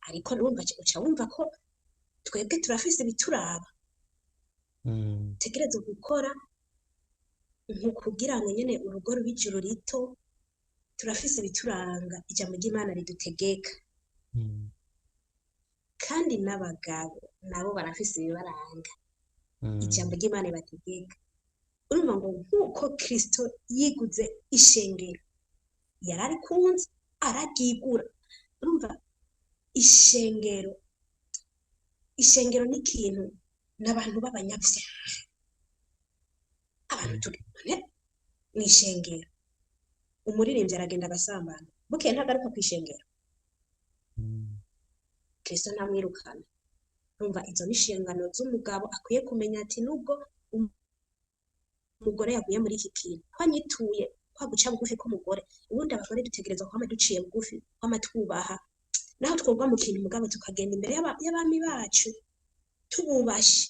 Ariko urumva uca wumva ko twebwe turafise ibituraba, dutegerezwa gukora nko kugira ngo nyene urugo rube ijuru rito. Turafise ibituranga ijambo ry'Imana ridutegeka. Kandi n'abagabo nabo barafise ibibaranga ijambo ry'Imana ribategeka. Urumva ngo nk'uko Kristo yiguze ishengero, yararikunze araryigura. Urumva ishengero ni ikintu n'abantu b'abanyabyaha, abantu turi mw'ishengero. Umuririmbyi aragenda agasambana, bukeye ntagaruka kw'ishengero, Kristo ntamwirukana. Urumva izo ni inshingano z'umugabo akwiye kumenya ati nubwo umugore yaguye muri iki kintu, ko anyituye kwa guca bugufi k'umugore. Ubundi abagore dutegerezwa kwama duciye bugufi, kwama twubaha, naho twogwa mu kintu mugabo tukagenda imbere y'abami bacu tububashe,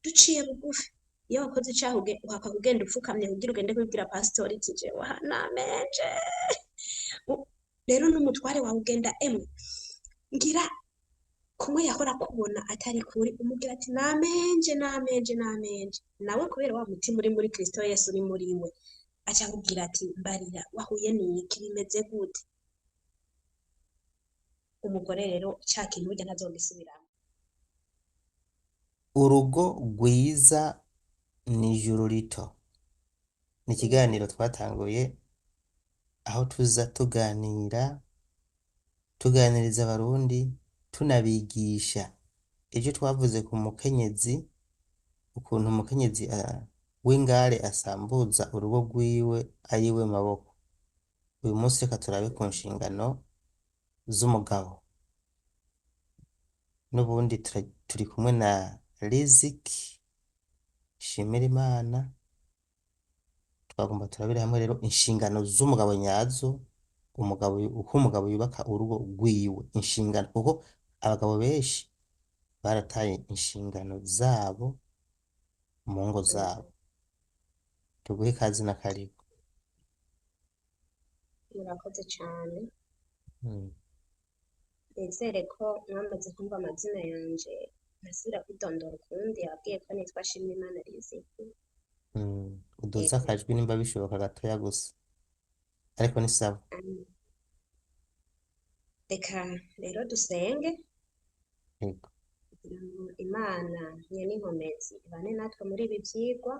duciye bugufi. Iyo wakoze icaha uhakwa kugenda upfukamye kugira ugende kubibwira pasitori iti jewe aha namenje. Rero n'umutware wawe ugenda emwe ngira kumwe yahora akubona atari kuri, umubwira ati namenje, namenje, namenje. Nawe kubera wa mutima uri muri Kristo Yesu uri muri we, aca akubwira ati mbarira wahuye n'iki, bimeze gute? Umugore rero ca kintu burya ntazogisubiramo. Urugo rwiza ni ijuru rito. Ni ikiganiro twatanguye aho tuza tuganira, tuganiriza abarundi, tunabigisha. Ejo twavuze ku mukenyezi, ukuntu umukenyezi w'ingare asambuza urugo rwiwe ayiwe maboko. Uyu munsi reka turabe ku nshingano z'umugabo. N'ubundi turi kumwe na Riziki Shimirimana. Twagomba turabire hamwe rero inshingano z'umugabo nyazo, umugabo uko umugabo yubaka urugo rwiwe, inshingano, kuko abagabo benshi barataye inshingano zabo mu ngo zabo. Tuguhe ikaze na karibu. Murakoze cane. Nizere ko mwamaze kumva amazina yanje, ntasubira kwidondora ukundi. Yababwiye ko nitwa Shimirimana Riziki. Uduze akajwi nimba bishoboka gatoya gusa, ariko ni sawa. Reka rero dusenge. Yego. Kugira ngo Imana nyen'inkomezi ibane natwe muri ibi vyigwa,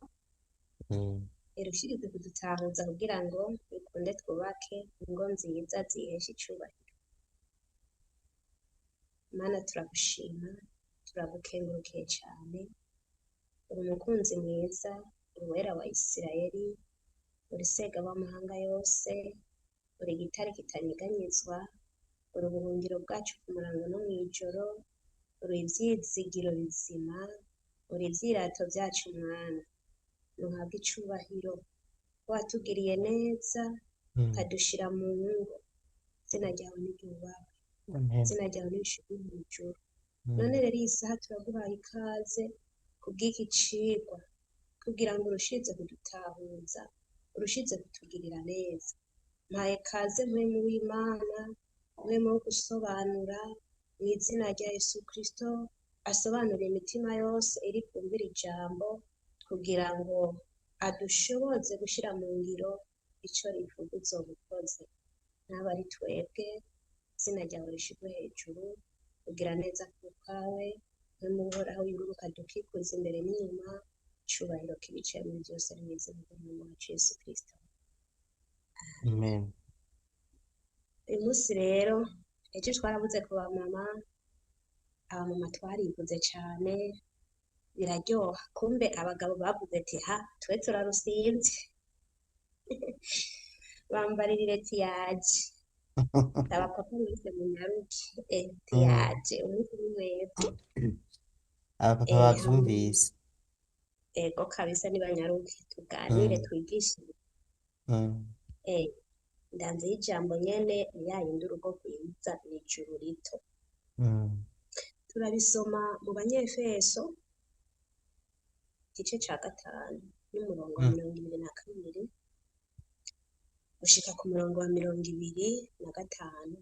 irushirize kudutahuza kugira ngo bikunde twubake ingo nziza zihesha icubahiro. Mana, turagushima, turagukengurukiye cane. Uri umukunzi mwiza, uri uwera wa Isirayeli, uri sega w'amahanga yose, uri igitare kitanyeganyezwa, uri ubuhungiro bwacu ku murango no mw'ijoro, uri ivyizigiro bizima, uri ivyirato vyacu Mwana. Nuhabwe icubahiro, watugiriye neza, ukadushira mu ngo. Izina ryawe niryubahwe. Amen. Izina ryawe nirishirwe mw'ijuru. None rero iyi saha turaguhaye ikaze kubw'iki cigwa, kugira ngo urushize kudutahuza, urushize kutugirira neza. Mpaye kaze mpwemu w'Imana, mpwemu wo gusobanura, mw'izina rya Yesu Kristo, asobanure imitima yose iri bwumvire ijambo, kugira ngo adushoboze gushira mu ngiro ico rivuga uzobukoze. Naba ari twebwe, izina ryawe rishirwe hejuru, kugira neza kwawe, mpwemu uhoraho yururuka dukikuza imbere n'inyuma, icubahiro kibicaye muri vyose mw'izina ry'Umwami wacu Yesu Kristo. Amen. Uyu munsi rero, ejo twarabuze ku bamama, abamama twarivuze cane, biraryoha. Kumbe abagabo bavuze ati ha, twe turarusimvye. Bambaririre tiyaje. Abapapa mwese munyaruke, tiyaje, umunsi ni mwebwe. Abapapa bavyumvise. Ego kabisa, nibanyaruke tuganire, twigishe. Ndanze y'ijambo nyene ni ya yindi urugo rwiza ni ijuru rito. Turabisoma mu Banyefeso igice ca 5 n'umurongo wa 22 gushika ku murongo wa 25.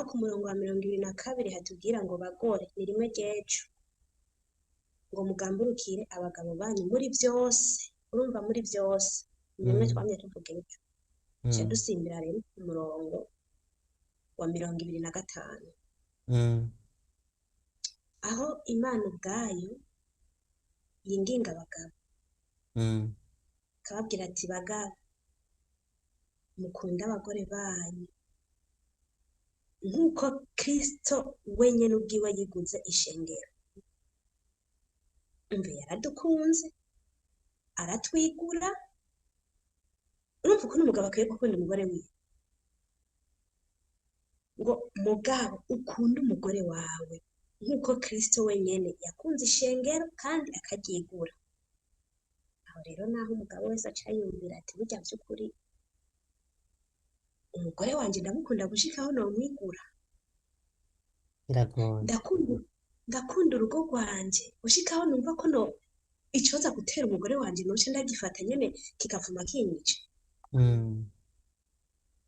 Aho ku murongo wa 22 hatubwira ngo bagore ni rimwe ry'ejo, ngo mugamburukire abagabo banyu muri byose. Urumva muri byose ni rimwe twamye tuvuga ejo. Ca dusimbira rero ku murongo wa 25, aho Imana ubwayo yinginga abagabo, ikababwira ati bagabo mukunde abagore banyu nk'uko Kristo wenyine ubwiwe yiguze ishengero. Umve, yaradukunze aratwigura. Urumva ukuntu umugabo akwiye gukunda umugore wiwe, ngo mugabo ukunde umugore wawe nk'uko Kristo wenyine yakunze ishengero kandi akaryigura. Aho rero naho umugabo wese aca yumvira ati burya by'ukuri umugore wanje ndamukunda gushikaho nomwigura, Biragoye. ndakunda urugo rwanje gushikaho numva ko no icoza gutera umugore wanje noce ndagifata nyene kigavuma kinyica.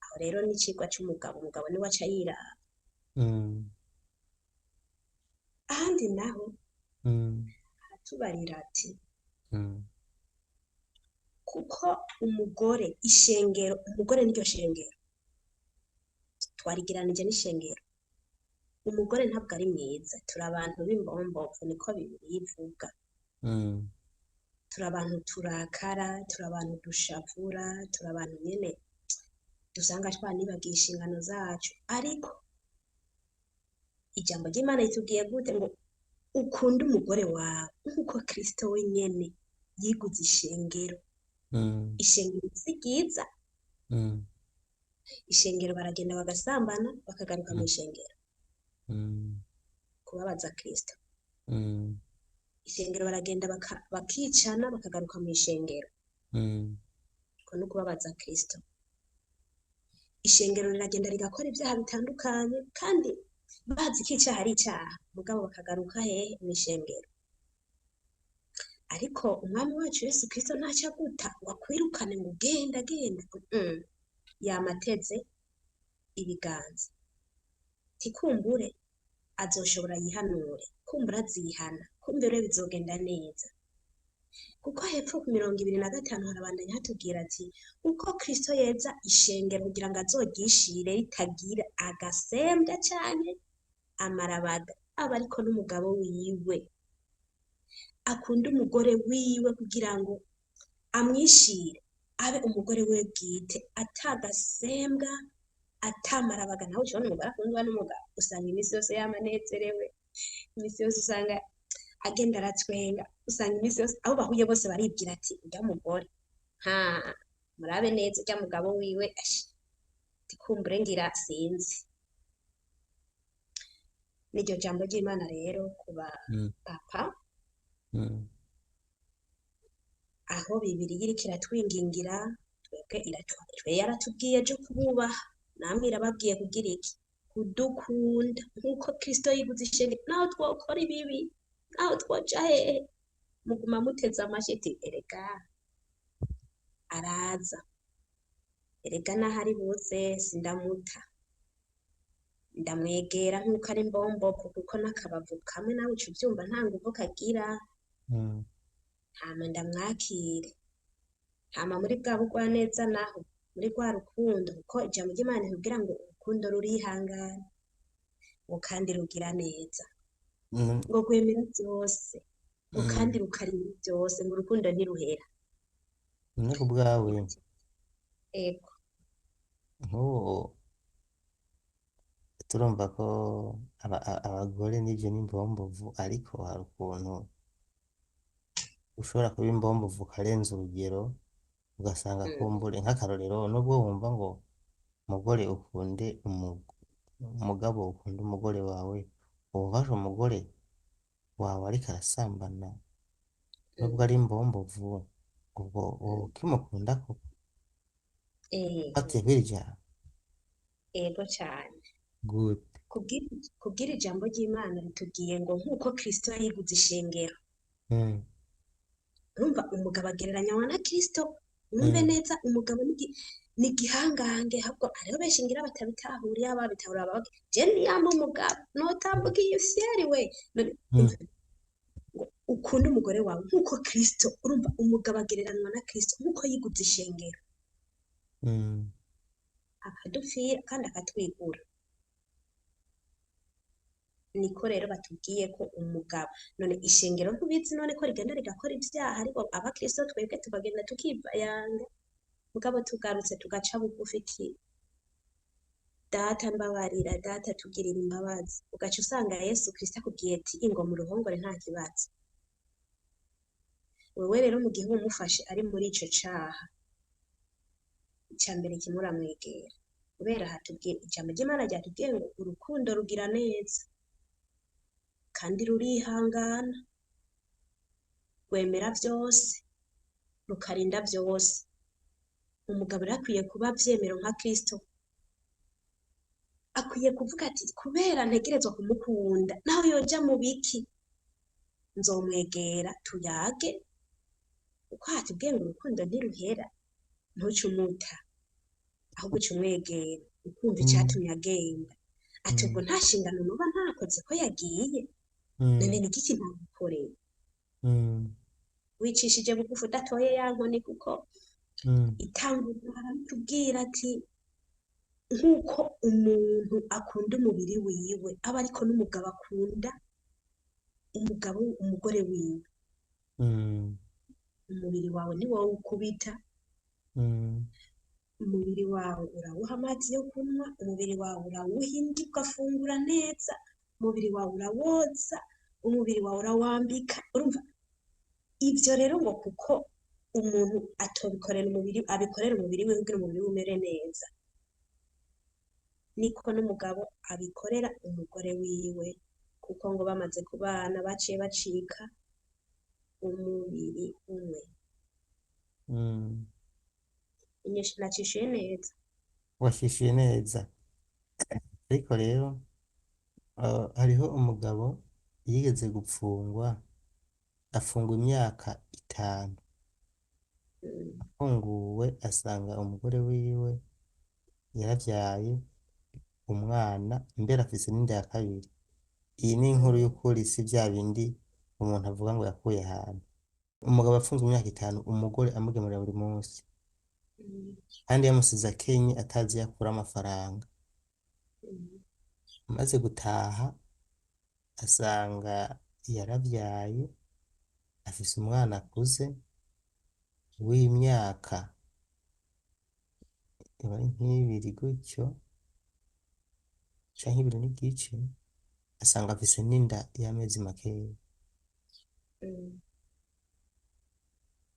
Aho rero n'icigwa c'umugabo, umugabo niwe aca yiraba. Ahandi naho aratubarira ati kuko umugore ishengero, umugore niryo shengero, twarigeranije n'ishengero. Umugore ntabwo ari mwiza, turi abantu b'imbombovu niko Bibiliya ivuga. Turi abantu turakara, turi abantu dushavura, turi abantu nyene dusanga twanibagiye inshingano zacu. Ariko ijambo ry'Imana ritubwiye gute? Ngo ukunde umugore wawe nk'uko Kristo wenyene yiguze ishengero. Ishengero si ryiza. Ishengero baragenda bagasambana bakagaruka mu ishengero. Kubabaza Kristo. Ishengero baragenda bakicana bakagaruka mu ishengero. Ko no kubabaza Kristo. Ishengero riragenda rigakora ibyaha bitandukanye kandi bazi ko icyaha ari icyaha, mugabo bakagaruka hehe? Mu ishengero. Ariko umwami wacu Yesu Kristo ntacyo aguta ngo akwirukane ngo genda genda. Yamateze ibiganza. Tikumbure azoshobora yihanure, kumbura azihana, kumbure bizogenda neza. Kuko hepfo ku 25 harabandanya hatubwira ati uko Kristo yeza ishengero kugira ngo azoryishire ritagira agasembwa canke amarabaga, aba ariko n'umugabo wiwe akunda umugore wiwe kugira ngo amwishire abe umugore we bwite, atagasembwa atamarabaga. Nawe ushobora umugore akundwa n'umugabo, usanga iminsi yose yamanezerewe, iminsi yose usanga agenda aratwenga, usanga iminsi yose abo bahuye bose baribwira ati urya mugore ha murabe neza urya mugabo wiwe, tikumbure ngira sinzi. N'iryo jambo ry'Imana rero kuba papa, aho Bibiliya iriko iratwingingira twebwe, iratwe yaratubwiye ejo kububaha, namwe irababwiye kugira iki? Kudukunda nk'uko Kristo yiguze ishengero. Naho twokora ibibi, naho twoja hehe, muguma muteze amashi ati erega araza, erega naho ari buze sindamuta, ndamwegera nk'uko ari mbomboko, kuko n'akabavu kamwe nawe uca uvyumva nta nguvu kagira. Hama ndamwakire, hama muri bwa bugwaneza naho muri rwa rukundo, kuko ijambo ry'Imana ritubwira ngo urukundo rurihangana, ngo kandi rugira neza, ngo rwemera byose, ngo kandi rukarinda byose, ngo urukundo ntiruhera. None ku bwawe, Ego. nk'ubu turumva ko abagore n'ivyo n'imbombovu, ariko hari ukuntu ushobora kuba imbombovu ukarenza urugero, ugasanga kumbure nk'akarorero, nubwo wumva ngo umugore ukunde umugabo ukunde umugore wawe, uba ufashe umugore wawe ariko arasambana, nubwo ari imbombovu, ubwo woba ukimukunda koko? Fatiye kw'iri jambo. Ego cane. Gute? Kubwira ijambo ry'Imana ritubwiye ngo nk'uko Kristo yiguze ishengero. Urumva umugabo agereranywa na Kristo, mwumve neza umugabo Ni igihangange, ahubwo hariho benshi ngira batabitahura, iyo ababitahura babaga je niyamba umugabo notambuka iyi fyeri we. None Mm. umva ngo ukunde umugore wawe nk'uko Kristo, urumva umugabo agereranwa na Kristo nk'uko yiguze ishengero Mm. akadupfira kandi akatwigura. Niko rero batubwiye ko umugabo, none ishengero ntubizi none ko rigenda rigakora ivyaha, ariko abakristo twebwe tukagenda tukivayanga, mugabo tugarutse tugaca bugufi ki data mbabarira, data tugirira imbabazi, ugaca usanga Yesu Kristo akubwiye ati ingo mu ruhongore nta kibazo. Wewe rero mu gihe umufashe ari muri ico caha, ica mbere kimwe uramwegera, kubera hatubwiye ijambo ry'Imana ryatubwiye ngo urukundo rugira neza kandi rurihangana, rwemera vyose, rukarinda vyose. Umugabo rero akwiye kuba avyemera nka Kristo, akwiye kuvuga ati kubera ntegerezwa kumukunda naho yoja mu biki, nzomwegera tuyage, kuko hatubwiye ngo urukundo ntiruhera, ntuce umuta, ahubwo uce umwegera ukumva Mm. icatumye agenda. Ati ubwo Mm. nta nshingano noba ntakoze ko yagiye, none Mm. ni igiki ntagukoreye? Mm. Wicishije bugufi udatoye ya nkoni, kuko Mm. itangura aratubwira ati nk'uko umuntu akunda umubiri wiwe, aba ariko n'umugabo akunda umugabo umugore wiwe. Mm. Umubiri wawe ni wowe ukubita, Mm. umubiri wawe urawuha amazi yo kunywa, umubiri wawe urawuha indyo ugafungura neza, umubiri wawe urawoza, umubiri wawe urawambika. Urumva ivyo rero ngo kuko umuntu atobikorera umubiri, abikorera umubiri wiwe kugira umubiri wiwe umere neza, niko n'umugabo abikorera umugore wiwe, kuko ngo bamaze kubana baciye bacika umubiri umwe. Mm. Inyishu nacishuye neza. Washishuye neza, ariko rero hariho umugabo yigeze gupfungwa, afungwa imyaka 5. Afunguwe asanga umugore wiwe yaravyaye umwana, mbere afise n'inda ya kabiri. Iyi ni inkuru y'ukuri, si vya bindi umuntu avuga ngo yakuye ahantu. Umugabo afunzwe imyaka 5, umugore amugemurira buri munsi, kandi yamusize akenye atazi iyo akura amafaranga. Amaze gutaha asanga yaravyaye, afise umwana akuze w'imyaka iba ari nk'ibiri gutyo canke ibiri n'igice, asanga afise n'inda y'amezi makeya.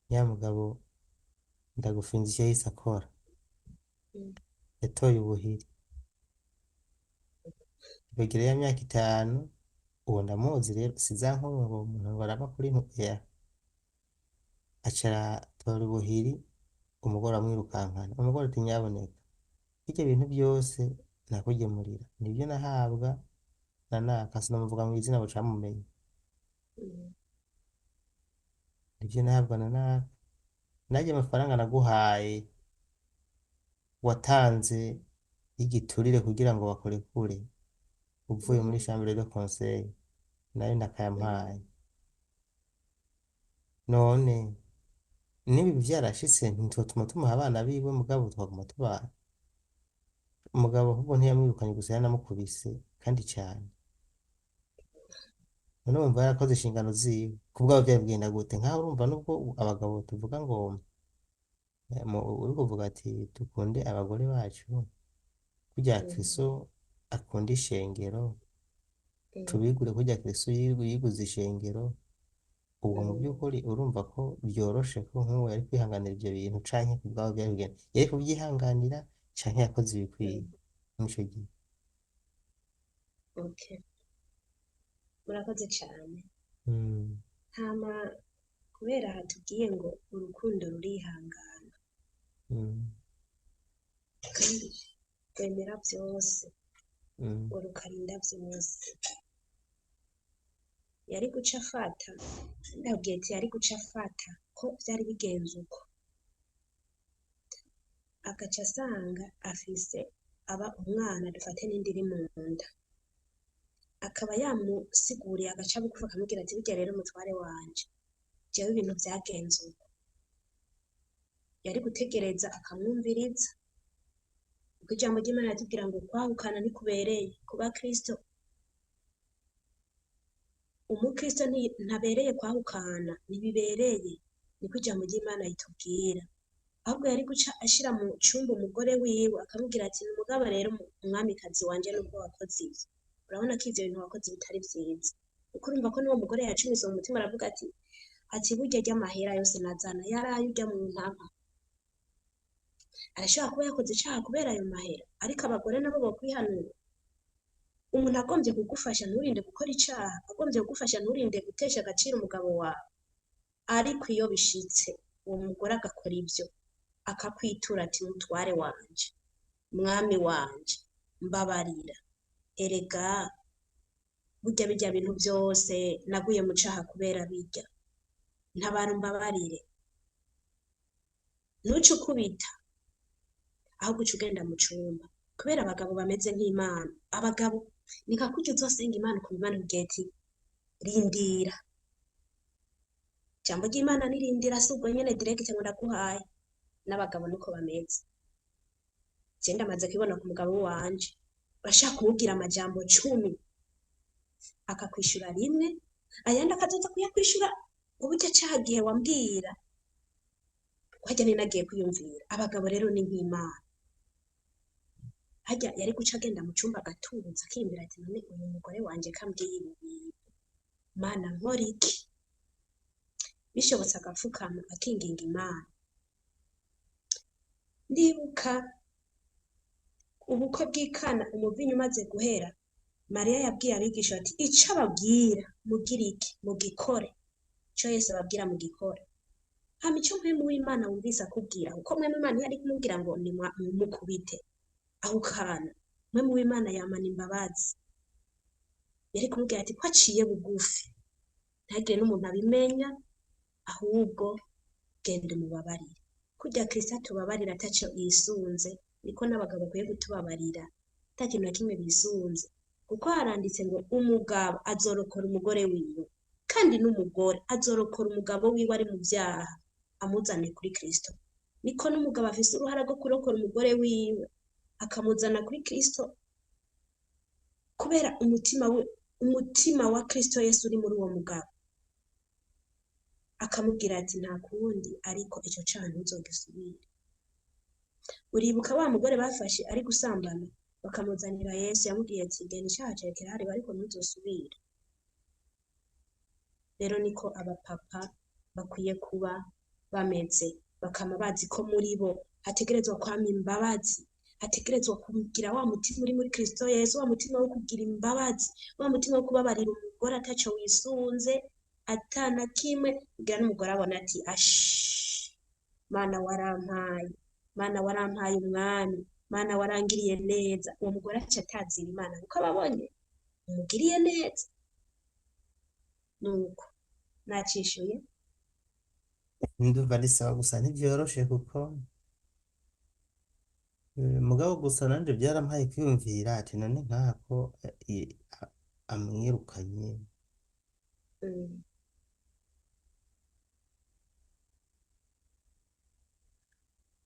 Nya mugabo ndagufinza icyo yahise akora, yatoye ubuhiri begera ya myaka 5. Uwo ndamuzi rero, si za nkuru ngo umuntu ngo araba kuri ntuya, aca aratora ubuhiri, umugore amwirukankana. Umugore ati nyaboneka, ibyo bintu byose nakugemurira nibyo nahabwa na naka, sinamuvuga mu izina bucamumenye, nibyo nahabwa na naka, najye amafaranga naguhaye watanze y'igiturire kugira ngo bakurekure uvuye muri chambre de conseil, nayo ndakayampaye. None niba ibi vyarashitse, ntitwotuma tumuha abana biwe, mugabo twaguma tubana. Umugabo ahubwo ntiyamwirukanye gusa, yaranamukubise kandi cane. None wumva yarakoze inshingano ziwe kubwabo vyari bigenda gute? Nkaho urumva nubwo abagabo tuvuga ngo uri kuvuga ati dukunde abagore bacu kurya Kristo akunda ishengero, tubigure kurya Kristo yiguze ishengero. Ubwo mu by'ukuri urumva ko byoroshe ko nk'uwo yari kwihanganira ibyo bintu, canke kubwabo byari bigenda, yari kubyihanganira canke yakoze ibikwiye muri ico gihe. Okay. Murakoze cane. Hama kubera hatubwiye ngo urukundo rurihangana, kandi rwemera vyose, ngo rukarinda vyose. Yari guca afata, ndabwiye ati yari guca afata ko vyari bigenze uko. Agaca asanga afise aba umwana dufate n'indi iri mu nda, akaba yamusiguriye agaca bugufi akamubwira ati burya rero umutware wanje jewe ibintu vyagenze uko. Yari gutegereza akamwumviriza, kuko ijambo ry'Imana riratubwira ngo kwahukana ntikubereye ku bakristo. Umukristo ntabereye kwahukana, ntibibereye, niko ijambo ry'Imana ritubwira. Ahubwo yari guca ashira mu cumba umugore wiwe akamubwira ati umugabo rero umwamikazi wanje nubwo wakoze ivyo, urabona ko ivyo bintu wakoze bitari vyiza. Kuko urumva ko n'uwo mugore yacumise mu mutima aravuga ati burya ry'amahera yose nazana yaraye urya mu ntampa. Arashobora kuba yakoze icaha kubera ayo mahera, ariko abagore nabo bokwihanura. Umuntu agombye kugufasha nturinde gukora icaha, agombye kugufasha nturinde gutesha agaciro umugabo wawe. Ariko iyo bishitse uwo mugore agakora ivyo, akakwitura ati mutware wanje, mwami wanje, mbabarira, erega burya birya bintu vyose naguye mu caha kubera birya, ntabara umbabarire. Ntuce ukubita, ahubwo uce ugenda mu cumba, kubera abagabo bameze nk'Imana. Abagabo ni nka kurya uzosenga Imana ukumva Imana ikubwiye ati rindira. Ijambo ry'Imana nirindira, si ubwo nyene direct ngo ndaguhaye. N'abagabo niko bameze. Je ndamaze kubibona ku mugabo wanje, urashaka kumubwira amajambo 10 akakwishura rimwe, ayandi akazoza kuyakwishura ngo burya ca gihe wambwira harya nari nagiye kwiyumvira. Abagabo rero ni nk'Imana. Harya yari guca agenda mu cumba agatuza akiyumvira ati none uyu mugore wanje ko ambwiye ibi bintu, Mana nkora iki? Bishobotse agapfukama akinginga Imana. Ndibuka ubukwe bw'Ikana umuvinyu umaze guhera, Mariya yabwiye abigisha ati ico ababwira mugire iki, mugikore. Ico Yesu ababwira mugikore. Hama ico mpwemu w'Imana wumvise akubwira, kuko mpwemu w'Imana ntiyari kumubwira ngo nimumukubite ahukana. Mpwemu w'Imana yamana imbabazi. Yari kumubwira ati ko aciye bugufi, ntagire n'umuntu abimenya, ahubwo genda umubabarire. Kurya Kristo atubabarira ataco yisunze, niko n'abagabo bakwiye kutubabarira ata kintu na kimwe bisunze. Kuko haranditse ngo umugabo azorokora umugore wiwe, kandi n'umugore azorokora umugabo wiwe ari mu vyaha, amuzane kuri Kristo. Niko n'umugabo afise uruhara rwo kurokora umugore wiwe, akamuzana kuri Kristo, kubera umutima wa Kristo Yesu uri muri uwo mugabo. Akamubwira ati nta kundi, ariko ico caha ntuzogisubire. Uribuka wa mugore bafashe ari gusambana, bakamuzanira Yesu, yamubwiye ati genda icaha cawe kirahari ariko ntuzosubire. Rero niko abapapa bakwiye kuba bameze, bakama bazi ko muri bo hategerezwa kwama imbabazi, hategerezwa kugira wa mutima uri muri Kristo Yesu, wa mutima wo kugira imbabazi, wa mutima wo kubabarira umugore ataco wisunze, atana kimwe, kugira n'umugore abona ati ash, Mana warampaye, Mana warampaye umwami, Mana warangiriye neza. Uwo mugore aca atazira Imana kuko ababonye umugiriye neza. Nuko nacishuye. Ndumva ari sawa, gusa ntivyoroshe kuko mugabo gusa nanje byarampaye kwiyumvira ati none nkako amwirukanye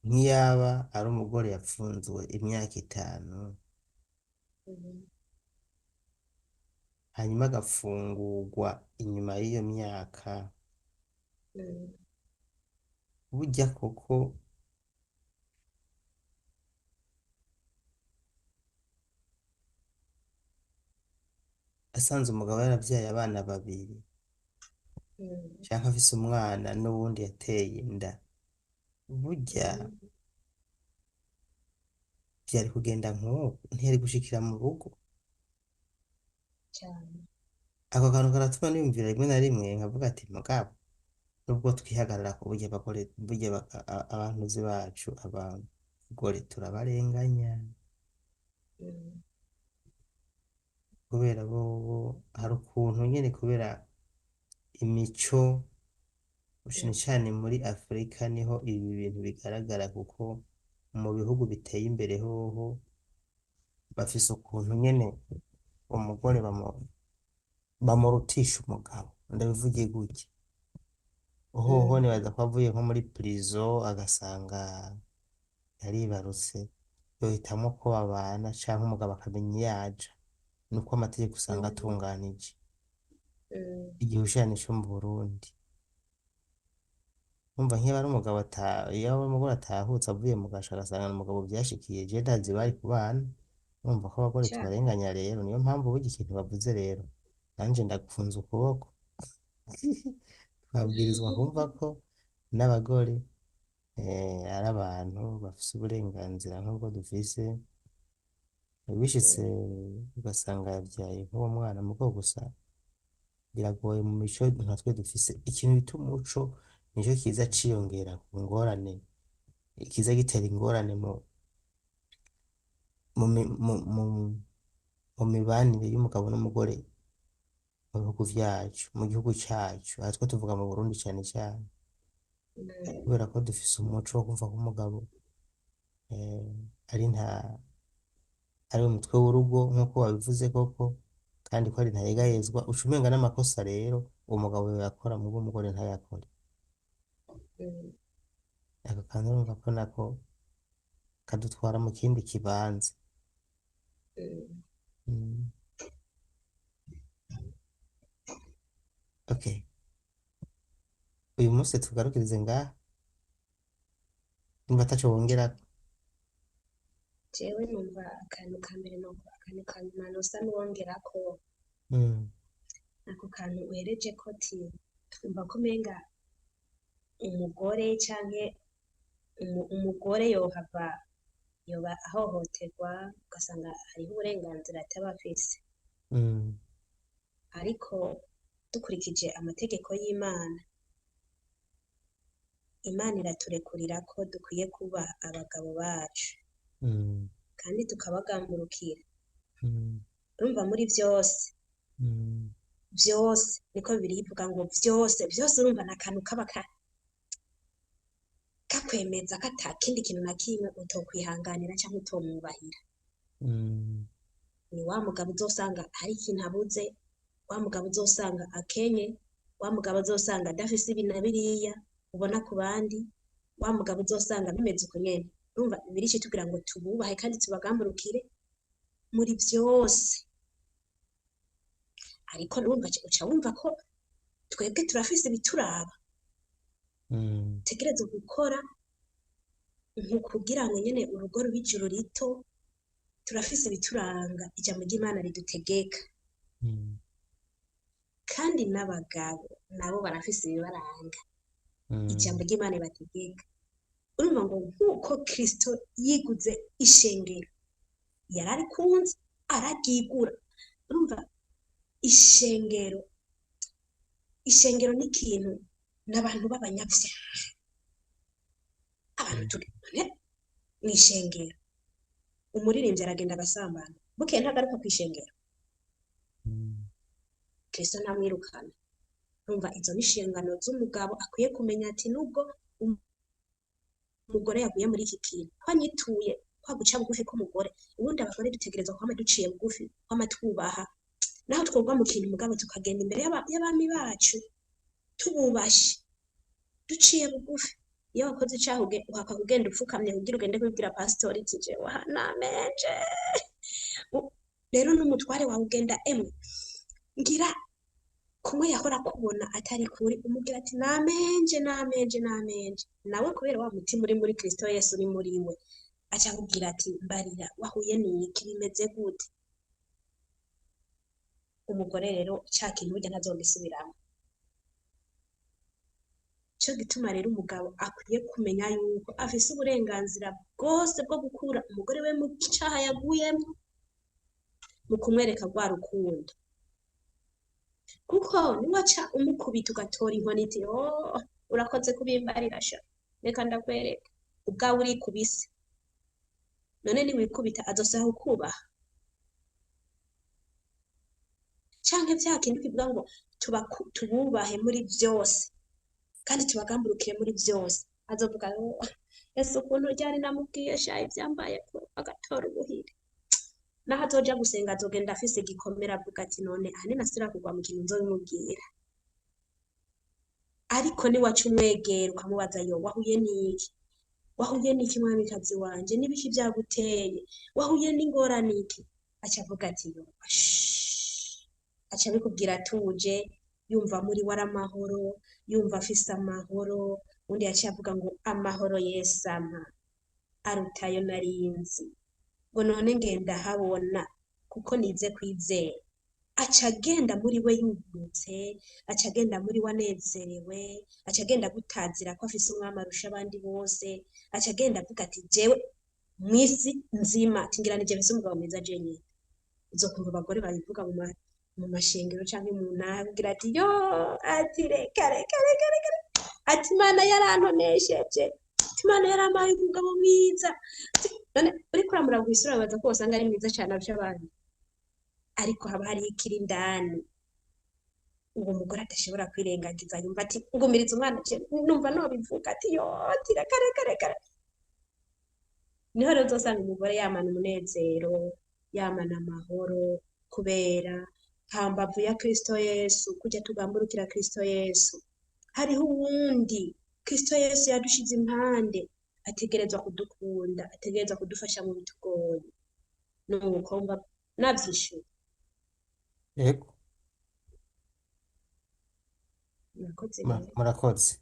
nk'iyaba ari umugore yapfunzwe imyaka 5 hanyuma agafungurwa inyuma y'iyo myaka, burya koko asanze umugabo yaravyaye abana 2 canke afise umwana n'uwundi yateye inda, burya vyari kugenda nk'uko ntiyari gushikira mu rugo. Ako kantu karatuma niyumvira rimwe na rimwe nkavuga ati mugabo nubwo twihagarara ku burya abagore, burya abantuzi bacu abagore turabarenganya kubera bobo hari ukuntu nyene kubera imico cane cane muri Afrika niho ibi bintu bigaragara kuko Mu bihugu biteye imbere hoho bafise ukuntu nyene umugore bamurutisha umugabo, ndabivuge gutya. Hoho Mm, nibaza ko avuye nko muri prison agasanga yaribarutse, yohitamwo ko babana canke umugabo akamenya iyo aja, nuko amategeko usanga mm, atunganije mm, igihushane co mu Burundi. Umva nk'iyo ari umugabo iyo ari umugore atahutse avuye mu gasho agasanga umugabo vyashikiye, je ndazi bari kubana. Urumva ko abagore cane. tubarenganya rero, niyo mpamvu burya ikintu bavuze rero nanje ndagufunze ukuboko. Twabwirizwa kumva ko n'abagore ari abantu bafise uburenganzira nk'ubwo dufise. Bishitse ugasanga yavyaye nk'uwo mwana mugo gusa biragoye mu mico nka twe dufise ikintu bita umuco, nico kiza ciyongera ku ngorane, kiza gitera ingorane mu, mi- mu, mu, mu mibanire y'umugabo n'umugore mu bihugu vyacu, mu gihugu cacu. Aha two tuvuga mu Burundi cane cane, Mm, kubera ko dufise umuco wo kumva ko umugabo ari nta ari umutwe w'urugo nk'uko wabivuze koko, kandi ko ari ntayegayezwa, uca umenga n'amakosa rero umugabo yoyakora muga umugore ntayakore. mm. Ako kantu urumva ko nako kadutwara mu kindi kibanza. Mm. Mm. Okay, uyu munsi tugarukirize ngaha, nimba ataco wongerako. Jewe numva akantu ka mbere no akantu ka nyuma nosa n'uwongerako, ako kantu uherejeko uti twumva ko umenga umugore canke umugore yohava yoba ahohoterwa, ugasanga hariho uburenganzira ataba afise. Ariko dukurikije amategeko y'Imana, Imana iraturekurira ko dukwiye kubaha abagabo bacu kandi tukabagamburukira. Urumva muri vyose, vyose niko Bibiliya ivuga ngo vyose, vyose, urumva ni akantu kaba kakwemeza ko ata kindi kintu na kimwe utokwihanganira canke utomwubahira. Ni wa mugabo uzosanga hari ikintu abuze, wa mugabo uzosanga akenye, wa mugabo uzosanga adafise ibi na biriya ubona ku bandi, wa mugabo uzosanga bimeze uko nyene. Urumva Bibiliya ica itubwira ngo tububahe kandi tubagamburukire muri vyose. Ariko urumva uca wumva ko twebwe turafise ibituraba, dutegerezwa gukora nko kugira ngo nyene urugo rube ijuru rito. Turafise ibituranga ijambo ry'Imana ridutegeka. Kandi n'abagabo nabo barafise ibibaranga ijambo ry'Imana ribategeka. Urumva ngo nk'uko Kristo yiguze ishengero, yararikunze araryigura. Urumva ishengero, ishengero ni ikintu n'abantu b'abanyavyaha, abantu turi none mw'ishengero. Umuririmbyi aragenda agasambana, bukeye ntagaruka kw'ishengero, Kristo ntamwirukana. Urumva izo ni inshingano z'umugabo akwiye kumenya ati nubwo umugore yaguye muri iki kintu, ko anyituye kwa guca bugufi k'umugore. Ubundi abagore dutegerezwa kwama duciye bugufi, kwama twubaha, naho twogwa mu kintu mugabo tukagenda imbere y'abami bacu tububashe, duciye bugufi. Iyo wakoze icaha uhakwa kugenda upfukamye kugira ugende kubibwira pasitori iti jewe aha namenje. Rero n'umutware wawe ugenda emwe ngira kumwe yahora akubona atari kuri, umubwira ati namenje, namenje, namenje. Nawe kubera wa mutima uri muri Kristo Yesu uri muri we, aca akubwira ati mbarira wahuye n'iki, bimeze gute? Umugore rero ca kintu burya ntazogisubiramo. Nico gituma rero umugabo akwiye kumenya yuko afise uburenganzira bwose bwo gukura umugore we mu caha yaguyemwo, mu kumwereka rwa rukundo. Kuko niwaca umukubita ugatora inkoni iti oh urakoze kubimbarira sha, reka ndakwereka, ubwawe urikubise. None niwikubita azosaba kukubaha? Canke vya kindi kivuga ngo tububahe muri vyose kandi tubagamburukire muri vyose, azovuga ngo Ese ukuntu ryari namubwiye sha ivyambaye ko agatora ubuhiri. Naho azoja gusenga azogenda afise igikomere avuga ati none ahanini asubira kugwa mu kintu nzobimubwira. Ariko niwaca umwegera ukamubaza yo wahuye n'iki? Wahuye n'iki mwamikazi wanje? N'ibiki vyaguteye? Wahuye n'ingorane iki? Aca avuga ati yo shh. Aca abikubwira atuje, yumva muri we ari amahoro, yumva afise amahoro. Undi yaciye avuga ngo amahoro Yesu ampa aruta ayo nari nzi. Ngo none ngenda habona kuko nize kwizera. Aca agenda muri we yugurutse, aca agenda muri we anezerewe, aca agenda agutazira ko afise umwami arusha abandi bose, aca agenda avuga ati jewe mw'isi nzima ati ngira nije mfise umugabo mwiza jenyene. Uzokumva abagore babivuga mu mashengero canke mu ntara kugira ati yo ati reka reka reka reka ati Imana yarantonesheje, ati Imana yarampaye umugabo mwiza. Ati, none uriko uramuraba kw'isura wibaza ko wosanga ari mwiza cane arusha abandi, ariko haba hariho ikiri indani uwo mugore adashobora kwirengagiza, yumva ati ngumiriza umwana je numva nobivuga ati yo ati reka reka reka. Niho rero uzosanga umugore yamana umunezero, yamana amahoro, kubera hambavu ya Kristo Yesu, kurya tugamburukira Kristo Yesu, hariho uwundi Kristo Yesu yadushize impande, ategerezwa kudukunda, ategerezwa kudufasha mu bitugoye. Nuko mba navyishuye. Yego, Murakoze rero. murakoze.